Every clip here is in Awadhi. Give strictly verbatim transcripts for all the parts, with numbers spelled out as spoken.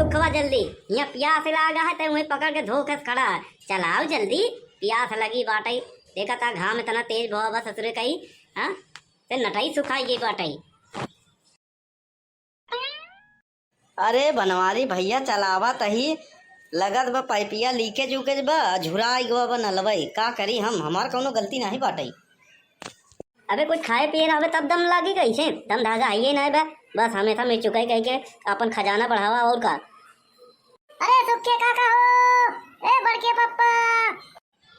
सुखवा जल्दी, यहाँ प्यास लागा है, ते वहीं पकड़ के धोखे से खड़ा है। चलाओ जल्दी, प्यास लगी बाटई। देखा था घाम इतना तेज भवा बा ससुरे कई, हाँ? ते नटई सुखाई गई बाटई। अरे बनवारी भैया, चलावा तही, लगत बा पाइपिया लीकेज उकेज बा, झुराई गवा बा नलवई। का करी हम, हमार कौनो गलती नाही बाटई। अबे कुछ खाए पिए रहबे तब दम लागी, कैसे दम धागा है ये ना बा। बस हमेशा मिर्चुकाई कह के अपन खजाना बढ़ावा और का। अरे सुखे काका हो, ए बड़के पप्पा।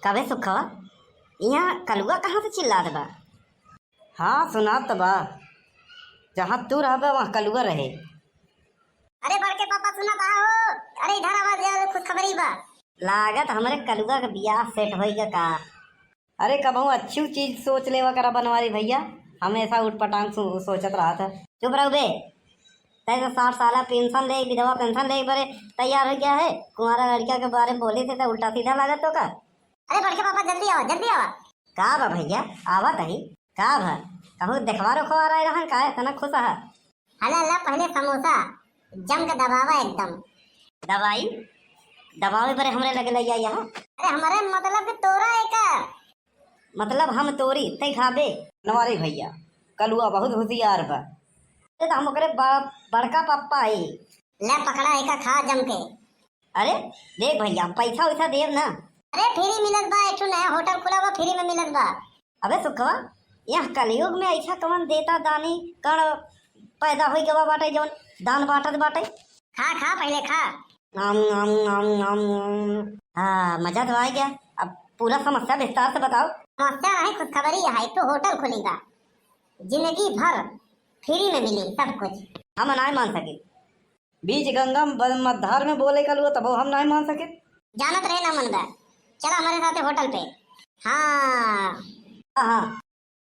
कबे सुखवा, यहाँ कलुआ कहाँ से चिल्लात बा? हाँ सुनात बा, जहाँ तू रहबे वहाँ कलुआ रहे। अरे बड़के पापा सुना बा हो। अरे इधर आवा, जरा खुशखबरी बा। लागत हमरे कलुआ के बियाह सेट होई गा का? अरे कबहू अच्छी चीज सोच लेवा करा बनवारी भैया, हमेशा उटपटांग सो-, सोचत रहत है। चुप रहो बे, तै तो साठ साला पेंशन ले, विधवा पेंशन ले बरे तैयार हो गया है। कुंवारा लड़किया के बारे में बोले थे तो उल्टा सीधा लागत तो का? अरे बड़के पापा जल्दी आवा, जल्दी आवा। का बा भैया, आवत ही। का भा? कहूँ देखवारो खवार आए रहन का, इतना खुश है? हला ला पहले समोसा, जम के दबावा एकदम। दवाई? दबावे बरे हमरे लगे लइया यहाँ? अरे हमरे मतलब कि तोरा एकर। मतलब हम तोरी, तै खाबे? बनवारी भैया, कलुआ बहुत होशियार बा। अरे तो हम ओकरे ब-, बड़का पप्पा है। ले पकड़ा एका खा जम के। अरे देख भैया, पैसा वैसा देब ना। अरे फ्री मिलत बा, एक ठो नया होटल खुला बा, फ्री में मिलत बा। अबे सुखवा, यह कलयुग में ऐसा कवन देता दानी कण पैदा होई गवा बाटे जौन दान बांटत बाटे? खा खा पहले खा। आम, आम, आम, आम, आम। हाँ, मजा तो आ गया। अब पूरा समस्या विस्तार से बताओ। समस्या है, खुशखबरी है, एक ठो होटल खुलेगा, जिंदगी भर फ्री में मिली सब कुछ। हम नाय मान सके। बीच गंगा म-, मझधार में बोले कलुआ, तबो हम नाय मान सके। जानत रहे ना मन बा, चला हमारे साथे होटल पे। हाँ। हाँ, हाँ।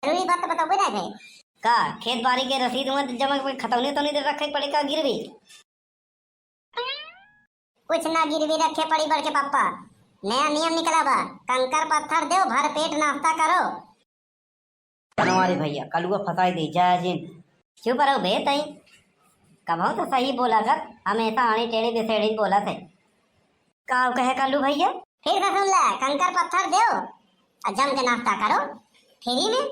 जरूरी बात तो बताओगे ना थे। का खेत बाड़ी के रसीद में जमा के खतौनी तौनी दे रखे पड़े का गिरवी? कुछ ना गिरवी रखे पड़ी बड़के पापा, नया नियम निकला बा, कंकर पत्थर दो, भर पेट नाश्ता करो। बनवारी भैया, कलुआ फंसाई दे, जय जिन। चुप रहो बे तई, कबहू तो सही बोला कर, हमेशा आड़े टेढ़े बेसेड़ी बोला थे। का कहे कल्लू भैया? फिर से सुन ले, कंकर पत्थर दो और जम के नाश्ता करो फ्री में।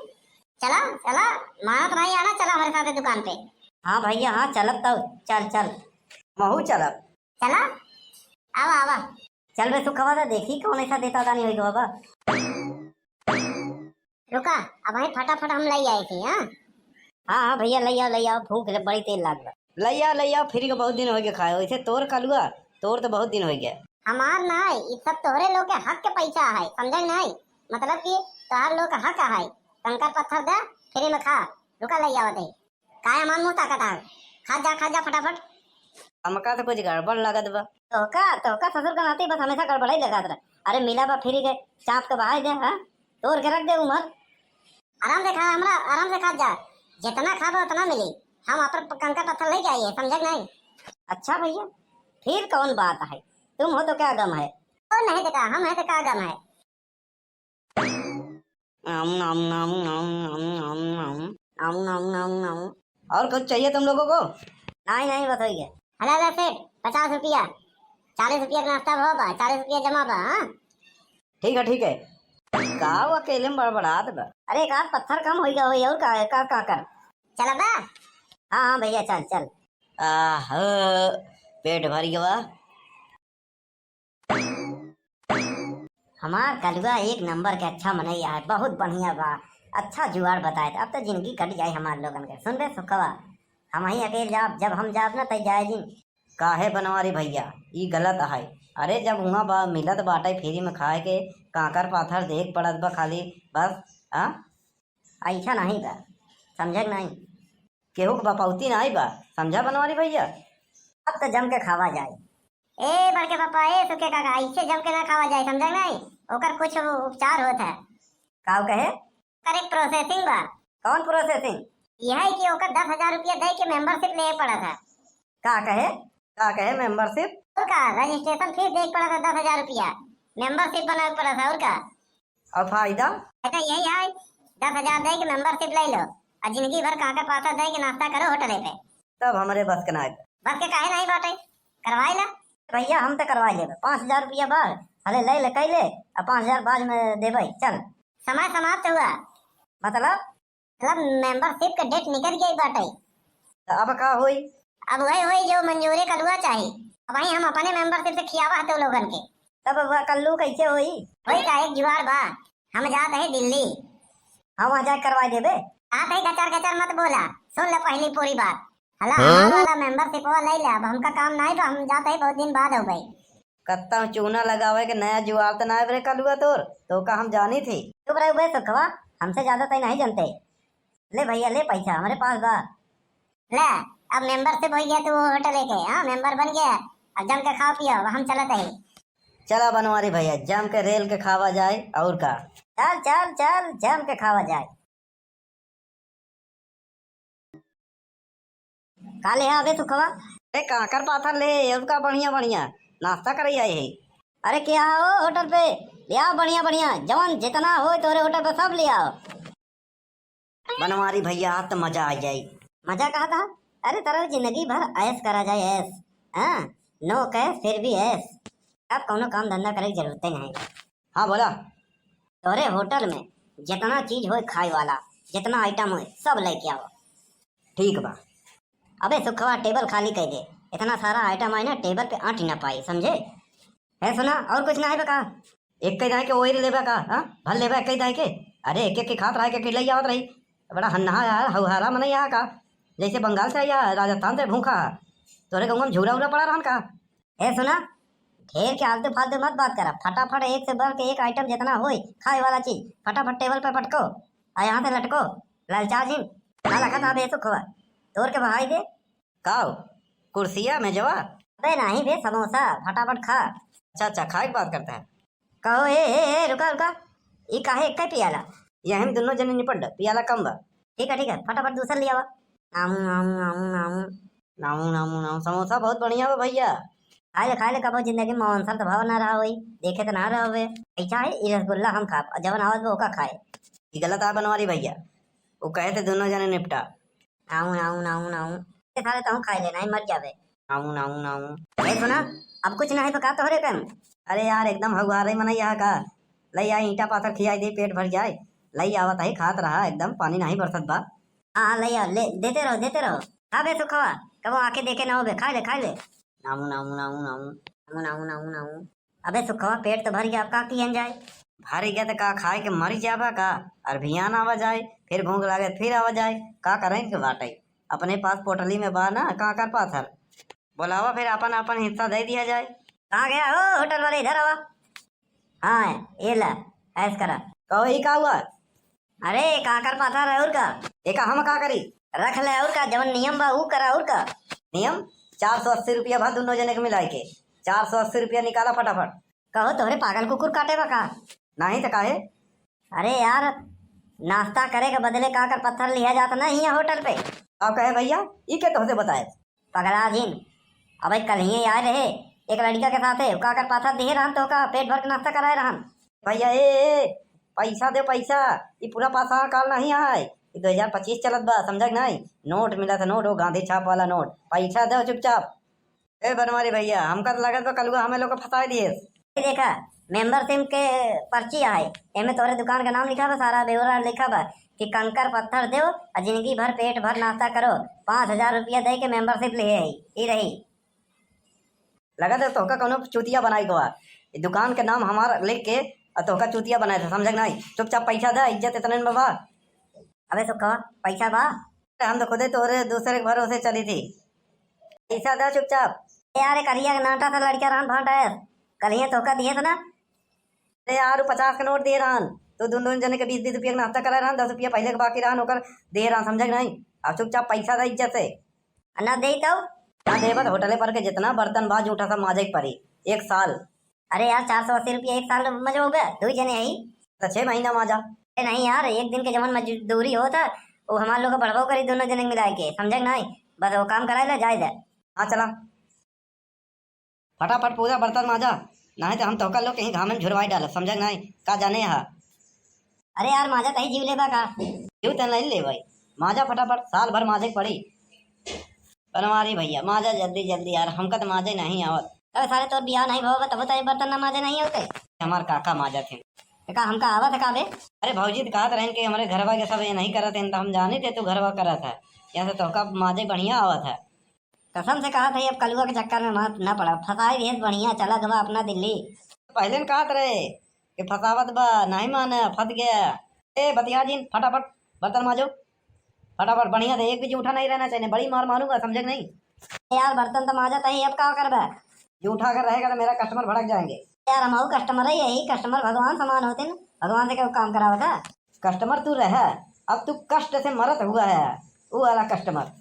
चला, चला, मानत नहीं आना, चला हमारे साथ दुकान पे। हाँ भैया, हाँ चलब तब, चल चल। महू चलब। चला, आवा, आवा। चल बे सुखवा, तो देखी कौन ऐसा देता दानी होई बाबा। रुका, अब वहीं फटाफट हम लई आए थे, हाँ? हाँ, हाँ भैया, लई आओ, लई आओ, भूख ले-, बड़ी तेज लाग बा। लई आओ, लई आओ, फ्री के बहुत दिन हो गए खाए। वैसे तोर कलुआ, तोर तो बहुत दिन हो गए। हमार ना है, ई सब तोहरे लोग के हक के पैसा है, समझे नहीं? मतलब कि तोहर लोग के हक है, कंकर पत्थर दे, फ्री में खा। रुका, लई आवत है। काहे हमार मुंह ताकत है? खा जा, खा जा फटाफट। हमका तो कुछ गड़बड़ लगत बा। तोहका, तोहका ससुर का नाती बस हमेशा गड़बड़ाई लगात रह। अरे मिला बा फ्री के, चाप के बहाई दे, हाँ? तोड़ के रख दे उमर। आराम से खा, हमरा आराम से खा जा। जितना खाबा उतना मिली। हम अपन प-, कंकर पत्थर लेके आई है, समझे कि नहीं? अच्छा भैया, फिर कौन बात है? तुम हो तो क्या गम है? ओ नहीं देखा, हम है तो क्या गम है? आम, नाम, नाम, नाम, नाम, नाम, नाम। आम, नाम, नाम, नाम। और कुछ चाहिए तुम लोगों को? नहीं, नहीं, बस हो गया। हला, हला सेठ, पचास रुपया, चालीस रुपया का नाश्ता भवा बा, चालीस रुपया जमा बा, हाँ? ठीक है, ठीक है। का वो अकेले में बड़बड़ात बा? अरे, एक आध पत्थर कम होई गवा होई, और का, का, का कर? चला बा? हाँ, हाँ भैया, चल, चल। आह, पेट भर गवा। हमार कलुआ एक नंबर के अच्छा मनई आए, बहुत बढ़िया बा, अच्छा जुगाड़ बताए, अब तो जिंदगी कट जाए हमार लोगन के। सुन बे सुखवा, हम ही अकेले जाब, जब हम जाब ना तई जाए जिन। काहे बनवारी भैया, ई गलत है। अरे जब हुआं बा, मिलत बाटे फ्री में खाए के, कांकर पाथर देख पड़त बा खाली, बस, हाँ? ऐसा नहीं बा, समझे कि नहीं? केहू के बपौती नहीं बा, समझा बनवारी भैया? अब तो जम के खावा जाए। ए बड़के पापा, ए सुखे काका, ऐसे जम के ना खावा जाए, समझे कि नहीं? ओकर कुछ उपचार होत है। का कहे? ओकर एक प्रोसेसिंग बा। कौन प्रोसेसिंग? यह है कि ओकर दस हजार रुपया दे के मेंबरशिप ले पड़ा था। का कहे? का कहे मेंबरशिप? और का, रजिस्ट्रेशन फीस दे पड़ा था दस हजार रुपया, मेंबरशिप बनावे पड़ा था, और का? और फायदा? फायदा यही है, दस हजार दे के मेंबरशिप ले लो और जिंदगी भर कांकर पाथर दे के नाश्ता करो होटले पे। तब हमरे बस के ना है। बस के काहे नहीं बाटे? करवाई ला। भैया, हम तो करवाई लेबे, पाँच हजार रुपया बा, हले ले ले, कई ले, अब पाँच हजार बाद में देबे, चल। समय समाप्त हुआ। मतलब? मतलब, membership के date निकल गई बाटे। तो अब का होई? अब वही होई जो मंजूरी कलुआ चाही। अब वही हम अपने membership से खियावा हते लोगन के। तब वह कल्लू कैसे होई? होई का, एक जुगाड़ बा, हम जात है दिल्ली। हाँ, वहाँ जाके करवा देबे। जात है, गचर गचर मत बोला, सुन ले पहली पूरी बात। हला, हाँ? हमार वाला membership वा ले ले, अब हमका काम नहीं बा, हम जात है, बहुत दिन बाद हो गए। कत्ता चूना लगावे के नया जुआर त ना आवे रे कलुआ तोर, तो का हम जानी थी। चुप रह बे सुखवा, हमसे ज्यादा तय नहीं जानते। ले भैया, ले पैसा, हमरे पास बा। ले, अब membership हो गया तू होटल के, हाँ, member बन गया। अब जम के खाओ पियो, हम चलत है। चला बनवारी भैया, जम के रेल के खावा जाए, और का। चल, चल, चल, जम के खावा जाए। का ले आवे सुखवा? अरे काकर पाथर ले, और का बढ़िया बढ़िया नाश्ता करे आए है। अरे क्या हो होटल पे, ले आओ बढ़िया बढ़िया, जवन जितना हो तोरे होटल पे सब ले आओ। बनवारी भैया, आज तो मजा आ जाए। मजा कहा था? अरे तरह जिंदगी भर ऐश करा जाए, ऐश। हाँ, no cash फिर भी ऐश। अब कौनो काम धंधा करे की जरूरत ही नहीं। हाँ बोला। तोरे होटल में जितना चीज होए खाए वाला, जितना item होए, सब लेके आओ। ठीक बा। अबे सुखवा, table खाली कर दे, इतना सारा item आए ना, table पे अट ना पाई, समझे? है सुना, और कुछ ना है बका? एक कई दाए के ओइर लेबा का, हाँ? भर लेबा एक कई दाए के? अरे एक एक के खात रहा, एक एक के ले आवत रही। बड़ा हन्नहा यार, हौहारा मनई यहाँ का, जैसे बंगाल से आया, राजस्थान से भूखा। तोरे गाँव में झूरा उरा पड़ा रहन का? ए सुना, ढेर के आलतू फालतू मत बात करा, फटाफट एक से बढ़ के एक item जितना होई खाए वाला चीज फटाफट table पे पटको, आ यहाँ से लटको, ललचा जिन। का लखत आबे सुखवा, तोड़ के बहाई दे। का हो? कुर्सिया, मेजवा? अबे नहीं बे, समोसा, फटाफट खा। अच्छा, अच्छा, खाए के बात करता है। कहो, ए, ए, ए, रुका, रुका, ई काहे एक पियाला? यही में दोनों जने निपट लो, पियाला कम बा। ठीक है, ठीक है, फटाफट दूसर ले आवा। आऊं, आऊं, आऊं, आऊं। नाऊ, नाऊ, नाऊ, समोसा बहुत बढ़िया बा भैया। खाए ले, खाए ले, कबो जिंदगी में अवसर तो भाव ना रहा होई, देखे तो ना रहा होवे। अच्छा है, ई रसगुल्ला हम खाब, और जवन आवत बा ओका खाए। ई गलत आ बनवारी भैया, वो कहे थे दोनों जने निपटा। आऊ, आऊ, नाऊ, नाऊ। ए साले, तहूँ खाए ले, नहीं मर जावे। नाऊ, नाऊ, नाऊ। ए सुना, अब कुछ नहीं बका तोहरे कन? अरे यार, एकदम हगुआरे मनई यहाँ का। लई आ, ईंटा पाथर खियाई दे, पेट भर जाए। लई आवत है, खात रहा, एकदम पानी नहीं बरसत बा। हाँ, हाँ, लई आ, ले, देते रहो, देते रहो। खा बे सुखवा, कबो आके देखे ना हो बे, खाए ले, खाए ले। नाऊ, नाऊ, नाऊ, नाऊ। नाऊ, नाऊ, नाऊ, नाऊ। अबे सुखवा, पेट तो भर गया, अब का कियन जाए? भर गया तो का खाए के मर जाबा का? और भियान आवा जाए, फिर भूख लागे, फिर आवा जाए, का करें के बाटे? अपने पास पोटली में बा ना काकर पाथर। बोलावा फिर अपन अपन हिस्सा दे दिया जाए। कहाँ गया हो होटल वाले, इधर आवा। हाँ, ये ला, ऐस करा। कहो, ई का हुआ? अरे, काकर पाथर है और का? एका हम का करी? रख ले और का, जवन नियम बा ऊ करा और का। नियम? चार सौ अस्सी रुपया भा दोनों जने के मिलाए के। चार सौ अस्सी रुपया निकाला फटाफट। कहो, तोहरे पागल कुकुर काटे बा का? नहीं तो काहे? अरे यार, नाश्ता करे के बदले काकर पत्थर लिया जात ना हियाँ होटल पे। अब कहे भैया, ई के तोहसे बताए? पगला जिन, अबे कल ही आए रहे एक लड़का के साथे, काकर पाथर दिए रहन तो का पेट भर के नाश्ता कराए रहन। भैया, ए, ए, पैसा दे पैसा, ई पूरा पासा काल नहीं आए, ई दो हजार पच्चीस चलत बा, समझा कि नहीं? नोट मिला था, नोट, वो गांधी छाप वाला नोट, पैसा दे चुपचाप। ए बनवारी भैया, हमका तो लगत बा कलुआ हमें लोग को फंसाए दिए। ये देखा, membership के पर्ची आए, एमे तोरे दुकान का नाम लिखा बा, सारा ब्यौरा लिखा बा कि कंकर पत्थर देव और जिंदगी भर पेट भर नाश्ता करो, पाँच हजार रुपया दे के membership लिहे है, ई रही। लगत है तोहका कोनो चूतिया बनाई के बा। ई दुकान के नाम हमार लिख के और तोहका चूतिया बनाए थे, समझा कि नहीं? चुपचाप पैसा दे, इज्जत इतने में बा। अबे सुखवा, पैसा बा? अरे हम तो खुदे तोरे दूसरे के भरोसे चली थी। पैसा दे चुपचाप। ए यार, करिया के नाटा सा लड़का रहन भांटा है, कल ही धोखा दिए थे ना। अरे यार, वो पचास के नोट दिए रहन, तो दोनों जने के बीस बीस रुपया के नाश्ता कराए रहन, दस रुपया पहले के बाकी रहन, ओकर दिए रहन, समझा कि नहीं? अब चुपचाप पैसा दे इज्जत से। आ ना दे तो? ना देबा तो होटले पर के जितना बर्तन बा जूठा सब माजे के पड़ी एक साल। अरे यार, चार सौ अस्सी रुपया एक साल मजबा, दो ही जने है। तो छह महीना माजा। अरे नहीं यार, एक दिन के जवन मजदूरी होता, वो हमार लोग का बढ़बो करी दोनों जने मिला के, समझा कि नहीं? बस वो काम कराए ले, जाए दे। हाँ चला, फटाफट पूरा बर्तन माजा, नहीं तो हम तोहका लोग कहीं घामे में झुरवाई डालब, समझा कि नहीं? का जाने यहाँ। अरे यार, माजा तही जीव लेबा का? जीव तो नहीं लेबै, माजा फटाफट, साल भर माजे के पड़ी। बनवारी भैया, माजा जल्दी जल्दी यार, हमका तो माजे नहीं आवत। अरे सारे, तोर बियाह नहीं भवा बा, तबो तैं बर्तन ना माजे नहीं आवते? हमार काका माजत हैं। तो का हमका आवत है का बे? अरे भौजी तो कहत रहन कि हमरे घरवा के सब ये नहीं करत हैं, तो हम जानी थे तू घरवा करत है, यहाँ से तोहका माजे बढ़िया आवत है। कसम से कहत है, अब कलुआ के चक्कर में मत न पड़ा, फंसाई दिहे बढ़िया, चला गवा अपना दिल्ली। पहले न कहत रहे कि फंसावत बा, नहीं माने, फंस गया। ए बतिया जिन, फटाफट बर्तन माजो, फटाफट, बढ़िया से, एक भी जूठा नहीं रहना चाहिए, बड़ी मार मारूंगा, समझे कि नहीं? यार, बर्तन तो माजत ही, अब का करबे? जूठा अगर रहेगा तो मेरा कस्टमर भड़क जाएंगे। यार, हम कस्टमर है, यही कस्टमर भगवान समान होते न, भगवान से क्यों काम करावत है? कस्टमर तू रहे, अब तू कष्ट से मरत हुआ है, वो वाला कस्टमर।